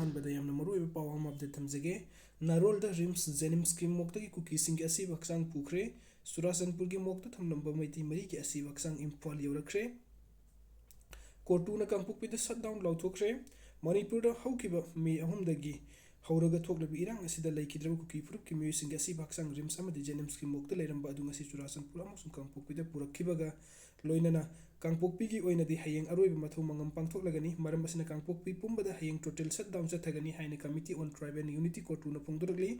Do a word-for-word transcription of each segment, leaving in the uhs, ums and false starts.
ꯑꯍꯥꯟꯕꯗ ꯌꯥꯝꯅ ꯃꯔꯨꯑꯣꯏꯕ ꯄꯥꯎ ꯑꯃ update ꯊꯝꯖꯒꯦ꯫ ꯅꯥꯔꯣꯜꯗ ꯔꯤꯝꯁ ꯖꯦꯅꯤꯝꯁꯀꯤ ꯃꯣꯛꯇꯒꯤ ꯀꯨꯀꯤꯁꯤꯡꯒꯤ ꯑꯁꯤꯕ ꯍꯛꯆꯥꯡ ꯄꯨꯈ꯭ꯔꯦ꯫ ꯆꯨꯔꯥꯆꯥꯟꯄꯨꯔꯒꯤ ꯃꯣꯛꯇ ꯊꯝꯂꯝꯕ ꯃꯩꯇꯩ ꯃꯔꯤꯒꯤ ꯑꯁꯤꯕ ꯍꯛꯆꯥꯡ ꯏꯝꯐꯥꯜ ꯌꯧꯔꯛꯈ꯭ꯔꯦ꯫ ꯀꯣꯔꯇꯨꯅ ꯀꯥꯡꯄꯣꯛꯄꯤꯗ shutdown ꯂꯥꯎꯊꯣꯛꯈ꯭ꯔꯦ꯫ ꯃꯅꯤꯄꯨꯔꯗ ꯍꯧꯈꯤꯕ ꯃꯦ ꯑꯍꯨꯝꯗꯒꯤ ꯍꯧꯔꯒ ꯊꯣꯛꯂꯤꯕ ꯏꯔꯥꯡ ꯑꯁꯤꯗ ꯂꯩꯈꯤꯗ꯭ꯔꯕ ꯀꯨꯀꯤ ꯐꯨꯔꯨꯞꯀꯤ ꯃꯤꯑꯣꯏꯁꯤꯡꯒꯤ ꯑꯁꯤꯕ ꯍꯛꯆꯥꯡ ꯔꯤꯝꯁ ꯑꯃꯗꯤ ꯖꯦꯅꯤꯝꯁꯀꯤ ꯃꯣꯛꯇ ꯂꯩꯔꯝꯕ ꯑꯗꯨ ꯉꯁꯤ ꯆꯨꯔꯥꯆꯥꯟꯄꯨꯔ ꯑꯃꯁꯨꯡ ꯀꯥꯡꯄꯣꯛꯄꯤꯗ ꯄꯨꯔꯛꯈꯤꯕꯒ ꯂꯣꯏꯅꯅ ꯀꯥꯡꯄꯣꯛꯄꯤꯒꯤ ꯑꯣꯏꯅꯗꯤ ꯍꯌꯦꯡ ꯑꯔꯣꯏꯕ ꯃꯊꯧ ꯃꯉꯝ ꯄꯥꯡꯊꯣꯛꯂꯒꯅꯤ꯫ ꯃꯔꯝ ꯑꯁꯤꯅ ꯀꯥꯡꯄꯣꯛꯄꯤ ꯄꯨꯝꯕꯗ ꯍꯌꯦꯡ total shutdown ꯆꯠꯊꯒꯅꯤ ꯍꯥꯏꯅ Committee on Tribal Unity ꯀꯣꯔꯇꯨꯅ ꯐꯣꯡꯗꯣꯔꯛꯂꯤ꯫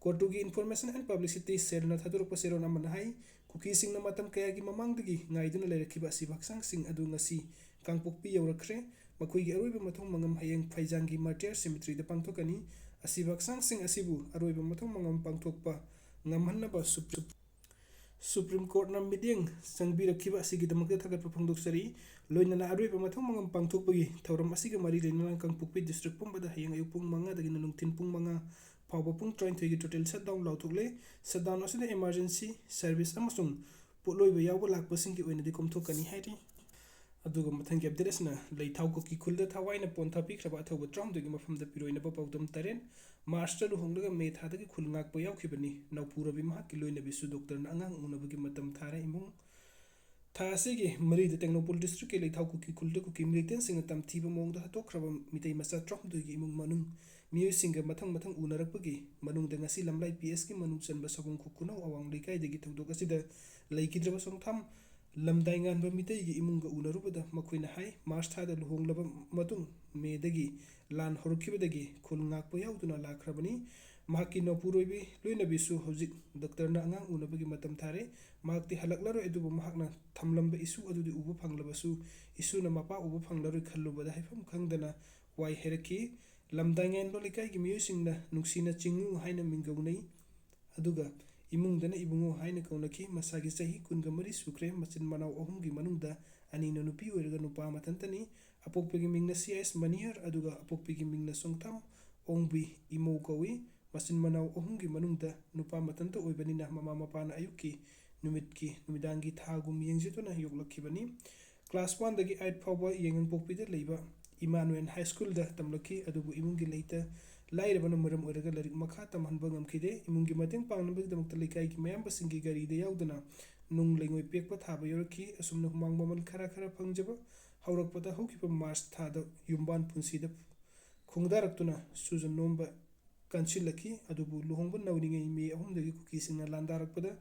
ꯀꯣꯔꯇꯨꯒꯤ Information and Publicity Cellꯅ ꯊꯥꯗꯣꯔꯛꯄ ꯆꯦꯔꯣꯜ ꯑꯃꯅ ꯍꯥꯏ, ꯀꯨꯀꯤꯁꯤꯡꯅ ꯃꯇꯝ ꯀꯌꯥꯒꯤ ꯃꯃꯥꯡꯗꯒꯤ ꯉꯥꯏꯗꯨꯅ ꯂꯩꯔꯛꯈꯤꯕ ꯑꯁꯤꯕ ꯍꯛꯆꯥꯡꯁꯤꯡ ꯑꯗꯨ ꯉꯁꯤ ꯀꯥꯡꯄꯣꯛꯄꯤ ꯌꯧꯔꯛꯈ꯭ꯔꯦ꯫ ꯃꯈꯣꯏꯒꯤ ꯑꯔꯣꯏꯕ ꯃꯊꯧ ꯃꯉꯝ ꯍꯌꯦꯡ ꯐꯩꯖꯥꯡꯒꯤ Martyr Cemeteryꯗ ꯄꯥꯡꯊꯣꯛꯀꯅꯤ꯫ ꯑꯁꯤꯕ ꯍꯛꯆꯥꯡꯁꯤꯡ ꯑꯁꯤꯕꯨ ꯑꯔꯣꯏꯕ ꯃꯊꯧ ꯃꯉꯝ ꯄꯥꯡꯊꯣꯛꯄ ꯉꯝꯍꯟꯅꯕ Supreme Courtꯅ ꯃꯤꯠꯌꯦꯡ ꯆꯪꯕꯤꯔꯛꯈꯤꯕ ꯑꯁꯤꯒꯤꯗꯃꯛꯇ ꯊꯥꯒꯠꯄ ꯐꯣꯡꯗꯣꯛꯆꯔꯤ꯫ ꯂꯣꯏꯅꯅ ꯑꯔꯣꯏꯕ ꯃꯊꯧ ꯃꯉꯝ ꯄꯥꯡꯊꯣꯛꯄꯒꯤ ꯊꯧꯔꯝ ꯑꯁꯤꯒ ꯃꯔꯤ ꯂꯩꯅꯅ ꯀꯥꯡꯄꯣꯛꯄꯤ district ꯄꯨꯝꯕꯗ ꯍꯌꯦꯡ ꯑꯌꯨꯛ ꯄꯨꯡ ꯃꯉꯥꯗꯒꯤꯅ ꯅꯨꯡꯊꯤꯟ ꯄꯨꯡ ꯃꯉꯥ ꯐꯥꯎꯕ ꯄꯨꯡ ꯇꯔꯥꯅꯤꯊꯣꯏꯒꯤ total shutdown ꯂꯥꯎꯊꯣꯛꯂꯦ꯫ Shutdown ꯑꯁꯤꯗ emergency service ꯑꯃꯁꯨꯡ ꯄꯣꯠꯂꯣꯏꯕ ꯌꯥꯎꯕ ꯂꯥꯛꯄꯁꯤꯡꯒꯤ ꯑꯣꯏꯅꯗꯤ ꯀꯣꯝꯊꯣꯛꯀꯅꯤ ꯍꯥꯏꯔꯤ꯫ ꯑꯗꯨꯒ ꯃꯊꯪꯒꯤ update ꯑꯁꯤꯅ ꯂꯩꯊꯥꯎ ꯀꯨꯀꯤ ꯈꯨꯜꯗ ꯊꯋꯥꯏꯅ ꯄꯣꯟꯊꯥ ꯄꯤꯈ꯭ꯔꯕ ꯑꯊꯧꯕ ꯇꯔꯥꯍꯨꯝꯗꯣꯏꯒꯤ ꯃꯐꯝꯗ ꯄꯤꯔꯣꯏꯅꯕ ꯄꯥꯎꯗꯝ ꯇꯔꯦꯠ꯫ Marchꯇ ꯂꯨꯍꯣꯡꯂꯒ May ꯊꯥꯗꯒꯤ ꯈꯨꯜ ꯉꯥꯛꯄ ꯌꯥꯎꯈꯤꯕꯅꯤ꯫ ꯅꯥꯎꯄꯨ ꯔꯕꯤ ꯃꯍꯥꯛꯀꯤ ꯂꯣꯏꯅꯕꯤꯁꯨ ꯗꯣꯛꯇꯔꯅ ꯑꯉꯥꯡ ꯎꯅꯕꯒꯤ ꯃꯇꯝ ꯊꯥꯔꯦ꯫ ꯏꯃꯨꯡ ꯊꯥ ꯑꯁꯤꯒꯤ ꯃꯔꯤꯗ ꯇꯦꯡꯅꯧꯄꯜ districtꯀꯤ ꯂꯩꯊꯥꯎ ꯀꯨꯀꯤ ꯈꯨꯜꯗ ꯀꯨꯀꯤ militantꯁꯤꯡꯅ ꯇꯝꯊꯤꯕ ꯃꯑꯣꯡꯗ ꯍꯥꯠꯇꯣꯛꯈ꯭ꯔꯕ ꯃꯤꯇꯩ ꯃꯆꯥ ꯇꯔꯥꯍꯨꯝꯗꯣꯏꯒꯤ ꯏꯃꯨꯡ ꯃꯅꯨꯡ ꯃꯤꯑꯣꯏꯁꯤꯡꯒ ꯃꯊꯪ ꯃꯊꯪ ꯎꯅꯔꯛꯄꯒꯤ ꯃꯅꯨꯡꯗ ꯉꯁꯤ ꯂꯝꯂꯥꯏ ꯄꯤ ꯑꯦꯁꯀꯤ ꯃꯅꯨꯡ ꯆꯟꯕ ꯁꯒꯣꯝ ꯈꯨꯅꯧ ꯑꯋꯥꯡ ꯂꯩꯀꯥꯏꯗꯒꯤ ꯊꯧꯗꯣꯛ ꯑꯁꯤꯗ ꯂꯩꯈꯤꯗ꯭ꯔꯕ ꯁꯣꯡꯊꯥꯝ ꯂꯝꯗꯥꯏꯉꯥꯟꯕ ꯃꯤꯇꯩꯒꯤ ꯏꯃꯨꯡꯒ ꯎꯅꯔꯨꯕꯗ ꯃꯈꯣꯏꯅ ꯍꯥꯏ, ꯃꯥꯔꯆ ꯊꯥꯗ ꯂꯨꯍꯣꯡꯂꯕ ꯃꯇꯨꯡ ꯃꯦꯗꯒꯤ ꯂꯥꯟ ꯍꯧꯔꯛꯈꯤꯕꯗꯒꯤ ꯈꯨꯜ ꯉꯥꯛꯄ ꯌꯥꯎꯗꯨꯅ ꯂꯥꯛꯈ꯭ꯔꯕꯅꯤ꯫ ꯃꯍꯥꯛꯀꯤ ꯅꯥꯎꯄꯨꯔꯣꯏꯕꯤ ꯂꯣꯏꯅꯕꯤꯁꯨ ꯍꯧꯖꯤꯛ ꯗꯣꯛꯇꯔꯅ ꯑꯉꯥꯡ ꯎꯅꯕꯒꯤ ꯃꯇꯝ ꯊꯥꯔꯦ꯫ ꯃꯍꯥꯛꯇꯤ ꯍꯜꯂꯛꯂꯔꯣꯏ, ꯑꯗꯨꯕꯨ ꯃꯍꯥꯛꯅ ꯊꯝꯂꯝꯕ ꯏꯁꯨ ꯑꯗꯨꯗꯤ ꯎꯕ ꯐꯪꯂꯕꯁꯨ, ꯏꯁꯨꯅ ꯃꯄꯥ ꯎꯕ ꯐꯪꯂꯔꯣꯏ ꯈꯜꯂꯨꯕꯗ ꯍꯥꯏꯐꯝ ꯈꯪꯗꯅ ꯋꯥꯏ ꯍꯥꯏꯔꯛꯈꯤ꯫ ꯂꯝꯗꯥꯏꯉꯥꯟꯕ ꯂꯩꯀꯥꯏꯒꯤ ꯃꯤꯑꯣꯏꯁꯤꯡꯅ ꯅꯨꯡꯁꯤꯅ ꯆꯤꯡꯉꯨ ꯍꯥꯏꯅ ꯃꯤꯡꯒꯧꯅꯩ꯫ ꯑꯗꯨꯒ ꯏꯃꯨꯡꯗꯅ ꯏꯕꯨꯡꯉꯣ ꯍꯥꯏꯅ ꯀꯧꯅꯈꯤ꯫ ꯃꯁꯥꯒꯤ ꯆꯍꯤ ꯀꯨꯟꯒ ꯃꯔꯤ ꯁꯨꯈ꯭ꯔꯦ꯫ ꯃꯆꯤꯟ ꯃꯅꯥꯎ ꯑꯍꯨꯝꯒꯤ ꯃꯅꯨꯡꯗ ꯑꯅꯤꯅ ꯅꯨꯄꯤ ꯑꯣꯏꯔꯒ ꯅꯨꯄꯥ ꯃꯊꯟꯇꯅꯤ꯫ ꯑꯄꯣꯛꯄꯒꯤ ꯃꯤꯡꯅ ꯁꯤ ꯑꯦꯁ ꯃꯅꯤꯍꯔ, ꯑꯗꯨꯒ ꯑꯄꯣꯛꯄꯤꯒꯤ ꯃꯤꯡꯅ ꯁꯣꯡꯊꯥꯝ ꯑꯣꯡꯕꯤ ꯏꯃꯧ ꯀꯧꯏ꯫ ꯃꯆꯤꯟ ꯃꯅꯥꯎ ꯑꯍꯨꯝꯒꯤ ꯃꯅꯨꯡꯗ ꯅꯨꯄꯥ ꯃꯊꯟꯇ ꯑꯣꯏꯕꯅꯤꯅ ꯃꯃꯥ ꯃꯄꯥꯅ ꯑꯌꯨꯛꯀꯤ, ꯅꯨꯃꯤꯠꯀꯤ, ꯅꯨꯃꯤꯗꯥꯡꯒꯤ ꯊꯥꯒꯨꯝ ꯌꯦꯡꯖꯗꯨꯅ ꯌꯣꯛꯂꯛꯈꯤꯕꯅꯤ꯫ Class oneꯗꯒꯤ eight ꯐꯥꯎꯕ ꯌꯥꯏꯉꯪꯄꯣꯛꯄꯤꯗ ꯂꯩꯕ ꯏꯃꯥꯅꯨꯑꯦꯜ ꯍꯥꯏ ꯁ꯭ꯀꯨꯜꯗ ꯇꯝꯂꯛꯈꯤ꯫ ꯑꯗꯨꯕꯨ ꯏꯃꯨꯡꯒꯤ ꯂꯩꯇ ꯂꯥꯏꯔꯕꯅ ꯃꯔꯝ ꯑꯣꯏꯔꯒ ꯂꯥꯏꯔꯤꯛ ꯃꯈꯥ ꯇꯝꯍꯟꯕ ꯉꯝꯈꯤꯗꯦ꯫ ꯏꯃꯨꯡꯒꯤ ꯃꯇꯦꯡ ꯄꯥꯡꯅꯕꯒꯤꯗꯃꯛꯇ ꯂꯩꯀꯥꯏꯒꯤ ꯃꯌꯥꯝꯕꯁꯤꯡꯒꯤ ꯒꯥꯔꯤꯗ ꯌꯥꯎꯗꯨꯅ ꯅꯨꯡ ꯂꯩꯉꯣꯏ ꯄꯦꯛꯄ ꯊꯥꯕ ꯌꯥꯎꯔꯛꯈꯤ꯫ ꯑꯁꯨꯝꯅ ꯍꯨꯃꯥꯡ ꯃꯃꯜ ꯈꯔ ꯈꯔ ꯐꯪꯖꯕ ꯍꯧꯔꯛꯄꯗ ꯍꯧꯈꯤꯕ ꯃꯥꯔꯆ ꯊꯥꯗ ꯌꯨꯝꯕꯥꯟ ꯄꯨꯟꯁꯤꯗ ꯈꯣꯡꯗꯥꯔꯛꯇꯨꯅ ꯁꯨꯖꯟ ꯅꯣꯝꯕ ꯀꯟꯁꯤꯜꯂꯛꯈꯤ꯫ ꯑꯗꯨꯕꯨ ꯂꯨꯍꯣꯡꯕ ꯅꯧꯔꯤꯉꯩ ꯃꯦ ꯑꯍꯨꯝꯗꯒꯤ ꯀꯨꯀꯤꯁꯤꯡꯅ ꯂꯥꯟꯗꯥꯔꯛꯄꯗ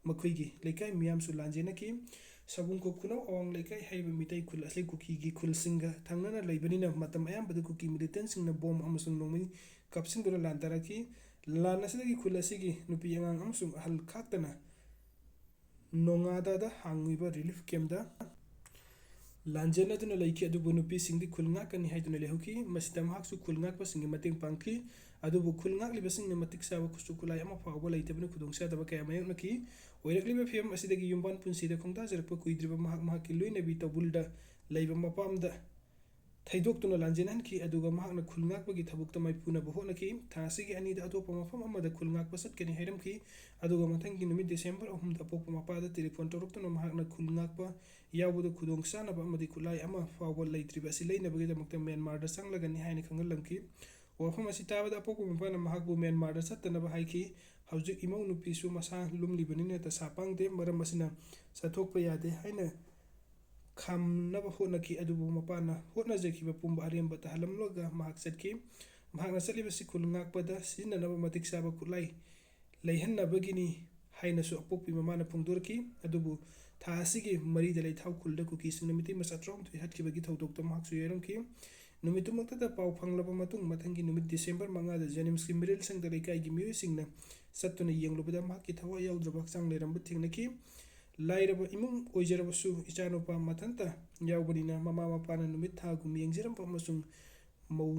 ꯃꯈꯣꯏꯒꯤ ꯂꯩꯀꯥꯏ ꯃꯤꯌꯥꯝꯁꯨ ꯂꯥꯟꯖꯦꯟꯅꯈꯤ꯫ ꯁꯥꯕꯨꯡꯈꯣꯛ ꯈꯨꯅꯧ ꯑꯋꯥꯡ ꯂꯩꯀꯥꯏ ꯍꯥꯏꯔꯤꯕ ꯃꯤꯇꯩ ꯈꯨꯜ ꯑꯁꯤ ꯀꯨꯀꯤꯒꯤ ꯈꯨꯜꯁꯤꯡꯒ ꯊꯪꯅꯅ ꯂꯩꯕꯅꯤꯅ ꯃꯇꯝ ꯑꯌꯥꯝꯕꯗ ꯀꯨꯀꯤ ꯃꯤꯂꯤꯇꯦꯟꯁꯤꯡꯅ ꯕꯣꯝ ꯑꯃꯁꯨꯡ ꯅꯣꯡꯃꯩ ꯀꯥꯞꯁꯤꯟꯗꯨꯅ ꯂꯥꯟꯗꯥꯔꯛꯈꯤ꯫ ꯂꯥꯟ ꯑꯁꯤꯗꯒꯤ ꯈꯨꯜ ꯑꯁꯤꯒꯤ ꯅꯨꯄꯤ ꯑꯉꯥꯡ ꯑꯃꯁꯨꯡ ꯑꯍꯜ ꯈꯥꯛꯇꯅ ꯅꯣꯉꯥꯗꯥꯗ ꯍꯥꯡꯉꯤꯕ ꯔꯤꯂꯤꯐ ꯀꯦꯝꯞꯇ ꯂꯥꯟꯖꯦꯟꯅꯗꯨꯅ ꯂꯩꯈꯤ꯫ ꯑꯗꯨꯕꯨ ꯅꯨꯄꯤꯁꯤꯡꯗꯤ ꯈꯨꯜ ꯉꯥꯛꯀꯅꯤ ꯍꯥꯏꯗꯨꯅ ꯂꯩꯍꯧꯈꯤ꯫ ꯃꯁꯤꯗ ꯃꯍꯥꯛꯁꯨ ꯈꯨꯜ ꯉꯥꯛꯄꯁꯤꯡꯒꯤ ꯃꯇꯦꯡ ꯄꯥꯡꯈꯤ꯫ ꯑꯗꯨꯕꯨ ꯈꯨꯜ ꯉꯥꯛꯂꯤꯕꯁꯤꯡꯅ ꯃꯇꯤꯛ ꯆꯥꯕ ꯈꯨꯠꯁꯨ ꯈꯨꯠꯂꯥꯏ ꯑꯃ ꯐꯥꯎꯕ ꯂꯩꯇꯕꯅ ꯈꯨꯗꯣꯡꯆꯥꯗꯕ ꯀꯌꯥ ꯃꯥꯌꯣꯛꯅꯈꯤ꯫ ꯑꯣꯏꯔꯛꯂꯤꯕ ꯐꯤꯚꯝ ꯑꯁꯤꯗꯒꯤ ꯌꯨꯝꯕꯥꯟ ꯄꯨꯟꯁꯤꯗ ꯈꯣꯡꯗꯥꯖꯔꯛꯄ ꯀꯨꯏꯗ꯭ꯔꯤꯕ ꯃꯍꯥꯛ ꯃꯍꯥꯛꯀꯤ ꯂꯣꯏꯅꯕꯤ ꯇꯧꯕꯨꯜꯗ ꯂꯩꯕ ꯃꯄꯥꯝꯗ ꯊꯩꯗꯣꯛꯇꯨꯅ ꯂꯥꯟꯖꯦꯟꯍꯟꯈꯤ꯫ ꯑꯗꯨꯒ ꯃꯍꯥꯛꯅ ꯈꯨꯜ ꯉꯥꯛꯄꯒꯤ ꯊꯕꯛꯇ ꯃꯥꯏꯄꯨꯅꯕ ꯍꯣꯠꯅꯈꯤ꯫ ꯊꯥ ꯑꯁꯤꯒꯤ ꯑꯅꯤꯗ ꯑꯇꯣꯞꯄ ꯃꯐꯝ ꯑꯃꯗ ꯈꯨꯜ ꯉꯥꯛꯄ ꯆꯠꯀꯅꯤ ꯍꯥꯏꯔꯝꯈꯤ꯫ ꯑꯗꯨꯒ ꯃꯊꯪꯒꯤ ꯅꯨꯃꯤꯠ ꯗꯤꯁꯦꯝꯕꯔ ꯑꯍꯨꯝꯗ ꯑꯄꯣꯛꯄ ꯃꯄꯥꯗ ꯇꯦꯂꯤꯐꯣꯟ ꯇꯧꯔꯛꯇꯨꯅ ꯃꯍꯥꯛꯅ ꯈꯨꯜ ꯉꯥꯛꯄ ꯌꯥꯎꯕꯗ ꯈꯨꯗꯣꯡ ꯆꯥꯅꯕ ꯑꯃꯗꯤ ꯈꯨꯠꯂꯥꯏ ꯑꯃ ꯐꯥꯎꯕ ꯂꯩꯇ꯭ꯔꯤꯕ ꯑꯁꯤ ꯂꯩꯅꯕꯒꯤꯗꯃꯛꯇ ꯃ꯭ꯌꯥꯟꯃꯥꯔꯗ ꯆꯪꯂꯒꯅꯤ ꯍꯥꯏꯅ ꯈꯪꯍꯜꯂꯝꯈꯤ꯫ ꯋꯥꯐꯝ ꯑꯁꯤ ꯇꯥꯕꯗ ꯑꯄꯣꯛꯄ ꯃꯄꯥꯅ ꯃꯍꯥꯛꯄꯨ ꯃ꯭ꯌꯥꯟꯃꯥꯔꯗ ꯆꯠꯇꯅꯕ ꯍꯥꯏꯈꯤ꯫ ꯍꯧꯖꯤꯛ ꯏꯃꯧ ꯅꯨꯄꯤꯁꯨ ꯃꯁꯥ ꯂꯨꯝꯂꯤꯕꯅꯤꯅ ꯗꯁꯥ ꯄꯥꯡꯗꯦ, ꯃꯔꯝ ꯑꯁꯤꯅ ꯆꯠꯊꯣꯛꯄ ꯌꯥꯗꯦ ꯍꯥꯏꯅ ꯈꯥꯝꯅꯕ ꯍꯣꯠꯅꯈꯤ꯫ ꯑꯗꯨꯕꯨ ꯃꯄꯥꯅ ꯍꯣꯠꯅꯖꯈꯤꯕ ꯄꯨꯝꯕ ꯑꯔꯦꯝꯕ ꯇꯥꯍꯜꯂꯝꯂꯒ ꯃꯍꯥꯛ ꯆꯠꯈꯤ꯫ ꯃꯍꯥꯛꯅ ꯆꯠꯂꯤꯕꯁꯤ ꯈꯨꯜ ꯉꯥꯛꯄꯗ ꯁꯤꯖꯤꯟꯅꯅꯕ ꯃꯇꯤꯛ ꯆꯥꯕ ꯈꯨꯠꯂꯥꯏ ꯂꯩꯍꯟꯅꯕꯒꯤꯅꯤ ꯍꯥꯏꯅꯁꯨ ꯑꯄꯣꯛꯄꯤ ꯃꯃꯥꯅ ꯐꯣꯡꯗꯣꯔꯛꯈꯤ꯫ ꯑꯗꯨꯕꯨ ꯊꯥ ꯑꯁꯤꯒꯤ ꯃꯔꯤꯗ ꯂꯩꯊꯥꯎ ꯈꯨꯜꯗ ꯀꯨꯀꯤꯁꯤꯡꯅ ꯃꯤꯇꯩ ꯃꯆꯥ ꯇꯔꯥꯍꯨꯝꯗꯣꯏ ꯍꯥꯠꯈꯤꯕꯒꯤ ꯊꯧꯗꯣꯛꯇ ꯃꯍꯥꯛꯁꯨ ꯌꯥꯎꯔꯝꯈꯤ꯫ ꯅꯨꯃꯤꯠꯇꯨꯃꯛꯇꯗ ꯄꯥꯎ ꯐꯪꯂꯕ ꯃꯇꯨꯡ ꯃꯊꯪꯒꯤ ꯅꯨꯃꯤꯠ ꯗꯤꯁꯦꯝꯕꯔ ꯃꯉꯥꯗ ꯖꯦꯅꯤꯝꯁꯀꯤ ꯃꯤꯔꯦꯜ ꯁꯪꯗ ꯂꯩꯀꯥꯏꯒꯤ ꯃꯤꯑꯣꯏꯁꯤꯡꯅ ꯆꯠꯇꯨꯅ ꯌꯦꯡꯂꯨꯕꯗ ꯃꯍꯥꯛꯀꯤ ꯊꯋꯥꯏ ꯌꯥꯎꯗ꯭ꯔꯕ ꯍꯛꯆꯥꯡ ꯂꯩꯔꯝꯕ ꯊꯦꯡꯅꯈꯤ꯫ ꯂꯥꯏꯔꯕ ꯏꯃꯨꯡ ꯑꯣꯏꯖꯔꯕꯁꯨ ꯏꯆꯥꯅꯨꯄꯥ ꯃꯊꯟꯇ ꯌꯥꯎꯕꯅꯤꯅ ꯃꯃꯥ ꯃꯄꯥꯅ ꯅꯨꯃꯤꯠ ꯊꯥꯒꯨꯝ ꯌꯦꯡꯖꯔꯝꯕ ꯑꯃꯁꯨꯡ ꯃꯧ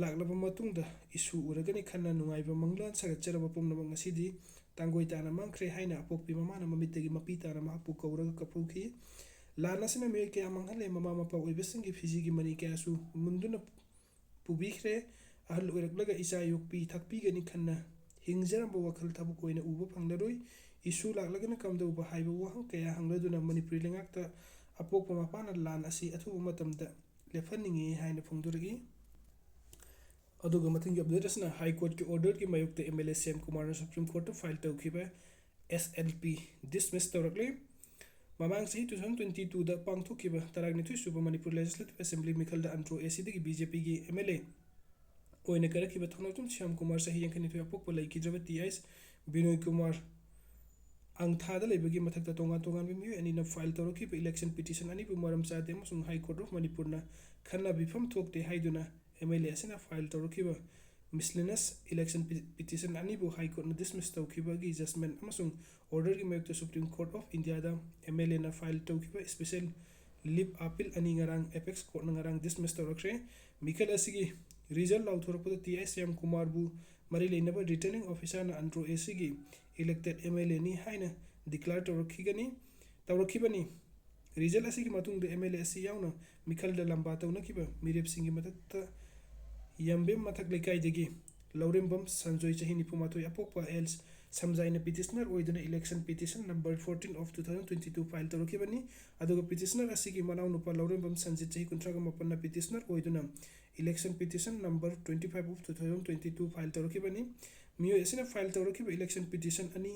ꯂꯥꯛꯂꯕ ꯃꯇꯨꯡꯗ ꯏꯁꯨ ꯎꯔꯒꯅꯤ ꯈꯟꯅ ꯅꯨꯡꯉꯥꯏꯕ ꯃꯪꯂꯥꯟ ꯁꯥꯒꯠꯆꯔꯕ ꯄꯨꯝꯅꯃꯛ ꯉꯁꯤꯗꯤ ꯇꯥꯡꯒꯣꯏ ꯇꯥꯅ ꯃꯥꯡꯈ꯭ꯔꯦ ꯍꯥꯏꯅ ꯑꯄꯣꯛꯄꯤ ꯃꯃꯥꯅ ꯃꯃꯤꯠꯇꯒꯤ ꯃꯄꯤ ꯇꯥꯅ ꯃꯍꯥꯛꯄꯨ ꯀꯧꯔꯒ ꯀꯞꯍꯧꯈꯤ꯫ ꯂꯥꯟ ꯑꯁꯤꯅ ꯃꯤꯑꯣꯏ ꯀꯌꯥ ꯃꯥꯡꯍꯜꯂꯦ꯫ ꯃꯃꯥ ꯃꯄꯥ ꯑꯣꯏꯕꯁꯤꯡꯒꯤ ꯐꯤꯖꯤꯒꯤ ꯃꯅꯤ ꯀꯌꯥꯁꯨ ꯃꯨꯟꯗꯨꯅ ꯄꯨꯕꯤꯈ꯭ꯔꯦ꯫ ꯑꯍꯜ ꯑꯣꯏꯔꯛꯂꯒ ꯏꯆꯥ ꯌꯣꯛꯄꯤ ꯊꯥꯛꯄꯤꯒꯅꯤ ꯈꯟꯅ ꯍꯤꯡꯖꯔꯝꯕ ꯋꯥꯈꯜ ꯊꯕꯛ ꯑꯣꯏꯅ ꯎꯕ ꯐꯪꯂꯔꯣꯏ꯫ ꯏꯁꯨ ꯂꯥꯛꯂꯒꯅ ꯀꯝꯗꯧꯕ ꯍꯥꯏꯕ ꯋꯥꯍꯪ ꯀꯌꯥ ꯍꯪꯂꯗꯨꯅ ꯃꯅꯤꯄꯨꯔꯤ ꯂꯩꯉꯥꯛꯇ ꯑꯄꯣꯛꯄ ꯃꯄꯥꯅ ꯂꯥꯟ ꯑꯁꯤ ꯑꯊꯨꯕ ꯃꯇꯝꯗ ꯂꯦꯞꯍꯟꯅꯤꯡꯉꯤ ꯍꯥꯏꯅ ꯐꯣꯡꯗꯣꯔꯛꯏ꯫ ꯑꯗꯨꯒ ꯃꯊꯪꯒꯤ ꯑꯞꯗꯦꯠ ꯑꯁꯤꯅ ꯍꯥꯏ ꯀꯣꯔꯠꯀꯤ ꯑꯣꯔꯗꯔꯒꯤ ꯃꯥꯌꯣꯛꯇ ꯑꯦꯝ ꯑꯦꯜ ꯑꯦ ꯁ꯭ꯌꯥꯝ ꯀꯨꯃꯥꯔꯅ ꯁꯨꯄ꯭ꯔꯤꯝ ꯀꯣꯔꯠꯇ ꯐꯥꯏꯜ ꯇꯧꯈꯤꯕ ꯑꯦꯁ ꯑꯦꯜ ꯄꯤ ꯗꯤꯁꯃꯤꯁ ꯇꯧꯔꯛꯂꯤ꯫ ꯃꯃꯥꯡ ꯆꯍꯤ two thousand twenty twoꯗ ꯄꯥꯡꯊꯣꯛꯈꯤꯕ ꯇꯔꯥꯅꯤꯊꯣꯏ ꯁꯨꯕ ꯃꯅꯤꯄꯨꯔ ꯂꯦꯖꯤꯁꯂꯦꯇꯤꯚ ꯑꯦꯁꯦꯝꯕ꯭ꯂꯤ ꯃꯤꯈꯜꯗ ꯑꯟꯗ꯭ꯔꯣ ꯑꯦ ꯁꯤꯗꯒꯤ ꯕꯤ ꯖꯦ ꯄꯤꯒꯤ ꯑꯦꯝ ꯑꯦꯜ ꯑꯦ ꯑꯣꯏꯅ ꯀꯥꯔꯛꯈꯤꯕ ꯊꯧꯅꯥꯎꯖꯝ ꯁ꯭ꯌꯥꯝ ꯀꯨꯃꯥꯔ ꯆꯍꯤ ꯌꯥꯡꯈꯩꯅꯤꯊꯣꯏ ꯑꯄꯣꯛꯄ ꯂꯩꯈꯤꯗ꯭ꯔꯕ ꯇꯤ ꯑꯥꯏ ꯑꯦꯁ ꯕꯤꯅꯣꯏ ꯀꯨꯃꯥꯔ ꯑꯪꯊꯥꯗ ꯂꯩꯕꯒꯤ ꯃꯊꯛꯇ ꯇꯣꯉꯥꯟ ꯇꯣꯉꯥꯟꯕ ꯃꯤꯑꯣꯏ ꯑꯅꯤꯅ ꯐꯥꯏꯜ ꯇꯧꯔꯛꯈꯤꯕ ꯏꯂꯦꯛꯁꯟ ꯄꯤꯇꯤꯁꯟ ꯑꯅꯤꯕꯨ ꯃꯔꯝ ꯆꯥꯗꯦ ꯑꯃꯁꯨꯡ ꯍꯥꯏ ꯀꯣꯔꯠ ꯑꯣꯐ ꯃꯅꯤꯄꯨꯔꯅ ꯈꯟꯅꯕꯤꯐꯝ ꯊꯣꯛꯇꯦ ꯍꯥꯏꯗꯨꯅ ꯑꯦꯝ ꯑꯦꯜ ꯑꯦ ꯑꯁꯤꯅ ꯐꯥꯏꯜ ꯇꯧꯔꯛꯈꯤꯕ ꯃꯤꯁꯂꯤꯅꯁ ꯏꯂꯦꯛꯁꯟ ꯄꯤ-, ꯄꯤꯇꯤꯁꯟ ꯑꯅꯤꯕꯨ ꯍꯥꯏ ꯀꯣꯔꯠꯅ ꯗꯤꯁꯃꯤꯁ ꯇꯧꯈꯤꯕꯒꯤ ꯖꯖꯃꯦꯟ ꯑꯃꯁꯨꯡ ꯑꯣꯔꯗꯔꯒꯤ ꯃꯥꯌꯣꯛꯇ ꯁꯨꯄ꯭ꯔꯤꯝ ꯀꯣꯔꯠ ꯑꯣꯐ ꯏꯟꯗꯤꯌꯥꯗ ꯑꯦꯝ ꯑꯦꯜ ꯑꯦꯅ ꯐꯥꯏꯜ ꯇꯧꯈꯤꯕ ꯏꯁꯄꯤꯁꯦꯜ ꯂꯤꯞ ꯑꯄꯤꯜ ꯑꯅꯤ ꯉꯔꯥꯡ ꯑꯦꯄꯦꯛꯁ ꯀꯣꯔꯠꯅ ꯉꯔꯥꯡ ꯗꯤꯁꯃꯤꯁ ꯇꯧꯔꯛꯈ꯭ꯔꯦ꯫ ꯃꯤꯈꯜ ꯑꯁꯤꯒꯤ ꯔꯤꯖꯜ ꯂꯥꯎꯊꯣꯔꯛꯄꯗ ꯇꯤ ꯑꯥꯏ ꯁ꯭ꯌꯥꯝ ꯀꯨꯃꯥꯔꯕꯨ ꯃꯔꯤ ꯂꯩꯅꯕ ꯔꯤꯇꯔꯅꯤꯡ ꯑꯣꯐꯤꯁꯥꯔꯅ ꯑꯟꯗ꯭ꯔꯣ ꯑꯦ ꯁꯤꯒꯤ ꯏꯂꯦꯛꯇꯦꯗ ꯑꯦꯝ ꯑꯦꯜ ꯑꯦꯅꯤ ꯍꯥꯏꯅ ꯗꯤꯀ꯭ꯂꯦꯌꯔ ꯇꯧꯔꯛꯈꯤꯒꯅꯤ, ꯇꯧꯔꯛꯈꯤꯕꯅꯤ꯫ ꯔꯤꯖꯜ ꯑꯁꯤꯒꯤ ꯃꯇꯨꯡꯗ ꯑꯦꯝ ꯑꯦꯜ ꯑꯦ ꯑꯁꯤ ꯌꯥꯎꯅ ꯃꯤꯈꯜꯗ ꯂꯝꯕꯥ ꯇꯧꯅꯈꯤꯕ ꯃꯤꯔꯦꯞꯁꯤꯡꯒꯤ ꯃꯊꯛꯇ ꯌꯥꯝꯕꯦꯝ ꯃꯊꯛ ꯂꯩꯀꯥꯏꯗꯒꯤ ꯂꯧꯔꯦꯝꯕꯝ ꯁꯟꯖꯣꯏ, ꯆꯍꯤ ꯅꯤꯐꯨ ꯃꯥꯊꯣꯏ ꯑꯄꯣꯛꯄ, ꯑꯦꯜ ꯁꯝꯖꯥꯏꯅ ꯄꯤꯇꯤꯁꯅꯔ ꯑꯣꯏꯗꯨꯅ election petition number fourteen of two thousand twenty two file ꯇꯧꯔꯛꯈꯤꯕꯅꯤ꯫ ꯑꯗꯨꯒ ꯄꯤꯇꯤꯁꯅꯔ ꯑꯁꯤꯒꯤ ꯃꯅꯥꯎꯅꯨꯄꯥ ꯂꯧꯔꯦꯝꯕꯝ ꯁꯟꯖꯤꯠ, ꯆꯍꯤ ꯀꯨꯟꯊ꯭ꯔꯥꯒ ꯃꯥꯄꯟꯅ ꯄꯤꯇꯤꯁꯅꯔ ꯑꯣꯏꯗꯨꯅ election petition number twenty five of two thousand twenty two file ꯇꯧꯔꯛꯈꯤꯕꯅꯤ꯫ ꯃꯤꯑꯣꯏ ꯑꯁꯤꯅ ꯐꯥꯏꯜ ꯇꯧꯔꯛꯈꯤꯕ ꯏꯂꯦꯛꯁꯟ ꯄꯤꯇꯤꯁꯟ ꯑꯅꯤ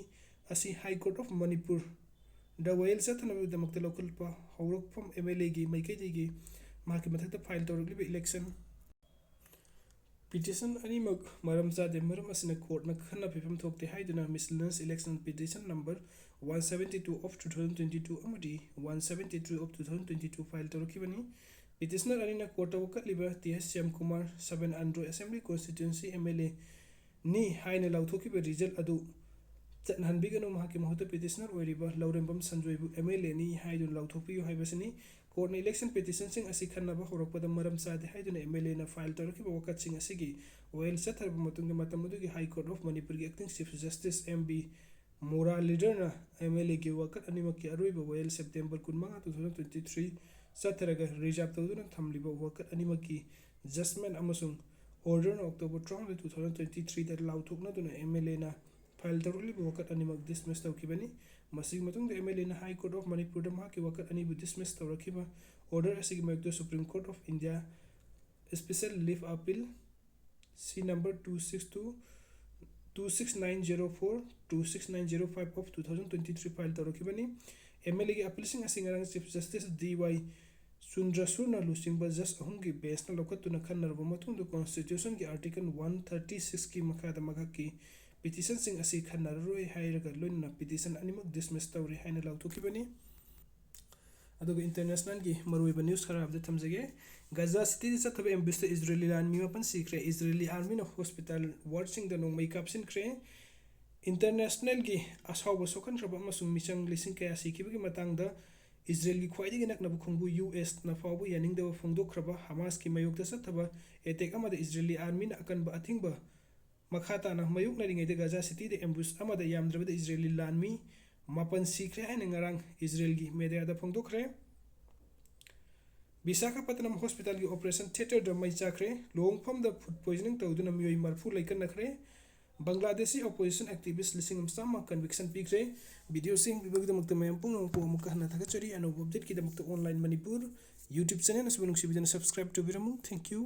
ꯑꯁꯤ ꯍꯥꯏ ꯀꯣꯔꯠ ꯑꯣꯐ ꯃꯅꯤꯄꯨꯔꯗ ꯋꯥꯌꯦꯜ ꯆꯠꯊꯅꯕꯒꯤꯗꯃꯛꯇ ꯂꯧꯈꯠꯄ ꯍꯧꯔꯛꯐꯝ ꯑꯦꯝ ꯑꯦꯜ ꯑꯦꯒꯤ ꯃꯥꯏꯀꯩꯗꯒꯤ ꯃꯍꯥꯛꯀꯤ ꯃꯊꯛꯇ ꯐꯥꯏꯜ ꯇꯧꯔꯛꯂꯤꯕ ꯏꯂꯦꯛꯁꯟ ꯄꯤꯇꯤꯁꯟ ꯑꯅꯤꯃꯛ ꯃꯔꯝ ꯆꯥꯗꯦ, ꯃꯔꯝ ꯑꯁꯤꯅ ꯀꯣꯔꯠꯅ ꯈꯟꯅ ꯄꯤꯐꯝ ꯊꯣꯛꯇꯦ ꯍꯥꯏꯗꯨꯅ miscellaneous election petition number one seventy two of two thousand twenty two ꯑꯃꯗꯤ one seventy three of two thousand twenty two file ꯇꯧꯔꯛꯈꯤꯕꯅꯤ꯫ ꯄꯤꯇꯤꯁꯅꯔ ꯑꯅꯤꯅ ꯀꯣꯔꯠꯇ ꯋꯥꯀꯠꯂꯤꯕ T S Shyam Kumar, seven Andro assembly constituency M L A ꯅꯤ ꯍꯥꯏꯅ ꯂꯥꯎꯊꯣꯛꯈꯤꯕ ꯔꯤꯖꯜ ꯑꯗꯨ ꯆꯠꯅꯍꯟꯕꯤꯒꯅꯨ, ꯃꯍꯥꯛꯀꯤ ꯃꯍꯨꯠꯇ ꯄꯤꯇꯤꯁꯅꯔ ꯑꯣꯏꯔꯤꯕ ꯂꯧꯔꯦꯝꯕꯝ ꯁꯟꯖꯣꯏꯕꯨ ꯑꯦꯝ ꯑꯦꯜ ꯑꯦꯅꯤ ꯍꯥꯏꯗꯨꯅ ꯂꯥꯎꯊꯣꯛꯄꯤꯌꯨ ꯍꯥꯏꯕꯁꯤꯅꯤ꯫ ꯀꯣꯔꯠꯅ ꯏꯂꯦꯛꯁꯟ ꯄꯤꯇꯤꯁꯟꯁꯤꯡ ꯑꯁꯤ ꯈꯟꯅꯕ ꯍꯧꯔꯛꯄꯗ ꯃꯔꯝ ꯆꯥꯗꯦ ꯍꯥꯏꯗꯨꯅ ꯑꯦꯝ ꯑꯦꯜ ꯑꯦꯅ ꯐꯥꯏꯜ ꯇꯧꯔꯛꯈꯤꯕ ꯋꯥꯀꯠꯁꯤꯡ ꯑꯁꯤꯒꯤ ꯋꯥꯌꯦꯜ ꯆꯠꯊꯔꯕ ꯃꯇꯨꯡꯗ ꯃꯇꯝ ꯑꯗꯨꯒꯤ ꯍꯥꯏ ꯀꯣꯔꯠ ꯑꯣꯐ ꯃꯅꯤꯄꯨꯔꯒꯤ acting chief justice M B ꯃꯨꯔꯥꯂꯤꯗꯔꯅ ꯑꯦꯝ ꯑꯦꯜ ꯑꯦꯒꯤ ꯋꯥꯀꯠ ꯑꯅꯤꯃꯛꯀꯤ ꯑꯔꯣꯏꯕ ꯋꯥꯌꯦꯜ ꯁꯦꯞꯇꯦꯝꯕꯔ ꯀꯨꯟꯃꯉꯥ, two thousand twenty three ꯆꯠꯊꯔꯒ ꯔꯤꯖꯥꯔꯚ ꯇꯧꯗꯨꯅ ꯊꯝꯂꯤꯕ ꯋꯥꯀꯠ ꯑꯅꯤꯃꯛꯀꯤ ꯖꯁꯃꯦꯟ ꯑꯃꯁꯨꯡ ꯑꯣꯔꯗꯔꯅ ꯑꯣꯛꯇꯣꯕꯔ ꯇꯔꯥꯍꯨꯝꯗꯣꯏ, two thousand twenty three ꯗ ꯂꯥꯎꯊꯣꯛꯅꯗꯨꯅ ꯑꯦꯝ ꯑꯦꯜ ꯑꯦꯅ ꯐꯥꯏꯜ ꯇꯧꯔꯛꯂꯤꯕ ꯋꯥꯀꯠ ꯑꯅꯤꯃꯛ ꯗꯤꯁꯃꯤꯁ ꯇꯧꯈꯤꯕꯅꯤ꯫ ꯃꯁꯤꯒꯤ ꯃꯇꯨꯡꯗ ꯑꯦꯝ ꯑꯦꯜ ꯑꯦꯅ ꯍꯥꯏ ꯀꯣꯔꯠ ꯑꯣꯐ ꯃꯅꯤꯄꯨꯔꯗ ꯃꯍꯥꯛꯀꯤ ꯋꯥꯀꯠ ꯑꯅꯤꯕꯨ ꯗꯤꯁꯃꯤꯁ ꯇꯧꯔꯛꯈꯤꯕ order ꯑꯁꯤꯒꯤ ꯃꯥꯌꯣꯛꯇ Supreme Court of India Special Leave Appeal C number two six two two six nine zero four two six nine zero five of two thousand twenty three file ꯇꯧꯔꯛꯈꯤꯕꯅꯤ꯫ MLAꯒꯤ appealꯁꯤꯡ ꯑꯁꯤ ꯉꯔꯥꯡ Chief Justice D Y Chandrachudꯅ ꯂꯨꯆꯤꯡꯕ judge ꯑꯍꯨꯝꯒꯤ benchꯅ ꯂꯧꯈꯠꯇꯨꯅ ꯈꯟꯅꯔꯕ ꯃꯇꯨꯡꯗ Constitutionꯒꯤ Article one thirty sixꯀꯤ ꯃꯈꯥꯗ ꯃꯍꯥꯛꯀꯤ petitionꯁꯤꯡ ꯑꯁꯤ ꯈꯟꯅꯔꯔꯣꯏ ꯍꯥꯏꯔꯒ ꯂꯣꯏꯅꯅ petition ꯑꯅꯤꯃꯛ dismiss ꯇꯧꯔꯦ ꯍꯥꯏꯅ ꯂꯥꯎꯊꯣꯛꯈꯤꯕꯅꯤ꯫ ꯑꯗꯨꯒ internationalꯒꯤ ꯃꯔꯨꯑꯣꯏꯕ news ꯈꯔ ꯍꯥꯏꯕꯗ ꯊꯝꯖꯒꯦ꯫ Gaza Cityꯗ ꯆꯠꯊꯕ ambushtꯗ Israeli ꯂꯥꯟꯃꯤ ꯃꯥꯄꯟ ꯁꯤꯈ꯭ꯔꯦ꯫ Israeli armyꯅ hospital wardꯁꯤꯡꯗ ꯅꯣꯡꯃꯩ ꯀꯥꯞꯁꯤꯟꯈ꯭ꯔꯦ꯫ Internationalꯒꯤ ꯑꯁꯥꯎꯕ ꯁꯣꯛꯍꯟꯈ꯭ꯔꯕ ꯑꯃꯁꯨꯡ ꯃꯤꯆꯪ ꯂꯤꯁꯤꯡ ꯀꯌꯥ ꯁꯤꯈꯤꯕꯒꯤ ꯃꯇꯥꯡꯗ Israelꯒꯤ ꯈ꯭ꯋꯥꯏꯗꯒꯤ ꯅꯛꯅꯕ ꯈꯣꯡꯕꯨ USꯅ ꯐꯥꯎꯕ ꯌꯥꯅꯤꯡꯗꯕ ꯐꯣꯡꯗꯣꯛꯈ꯭ꯔꯕ Hamasꯀꯤ ꯃꯥꯌꯣꯛꯇ ꯆꯠꯊꯕ attack ꯑꯃꯗ Israeli armyꯅ ꯑꯀꯟꯕ ꯑꯊꯤꯡꯕ ꯃꯈꯥ ꯇꯥꯅ ꯃꯥꯌꯣꯛꯅꯔꯤꯉꯩꯗ Gaza Cityꯗ ambush ꯑꯃꯗ ꯌꯥꯝꯗ꯭ꯔꯕꯗ Israeli ꯂꯥꯟꯃꯤ ꯃꯥꯄꯟ ꯁꯤꯈ꯭ꯔꯦ ꯍꯥꯏꯅ ꯉꯔꯥꯡ Israelꯒꯤ mediaꯗ ꯐꯣꯡꯗꯣꯛꯈ꯭ꯔꯦ꯫ Visakhapatnam hospitalꯒꯤ operation theatreꯗ ꯃꯩ ꯆꯥꯈ꯭ꯔꯦ꯫ ꯂꯨꯍꯣꯡꯐꯝꯗ food poisoning ꯇꯧꯗꯨꯅ ꯃꯤꯑꯣꯏ ꯃꯔꯤꯐꯨ ꯂꯩꯀꯠꯅꯈ꯭ꯔꯦ꯫ Bangladeshi opposition activist ꯂꯤꯁꯤꯡ ꯑꯃ ꯆꯥꯝꯃ conviction ꯄꯤꯈ꯭ꯔꯦ꯫ Videoꯁꯤ ꯌꯦꯡꯕꯤꯕꯒꯤꯗꯃꯛꯇ ꯃꯌꯥꯝ ꯄꯨꯝꯅꯃꯛꯄꯨ ꯑꯃꯨꯛꯀ ꯍꯟꯅ ꯊꯥꯒꯠꯆꯔꯤ꯫ ꯑꯅꯧꯕ updateꯀꯤꯗꯃꯛꯇ Online Manipur YouTube channel ꯑꯁꯤꯕꯨ ꯅꯨꯡꯁꯤꯕꯤꯗꯨꯅ subscribe ꯇꯧꯕꯤꯔꯝꯃꯨ꯫ Thank you꯫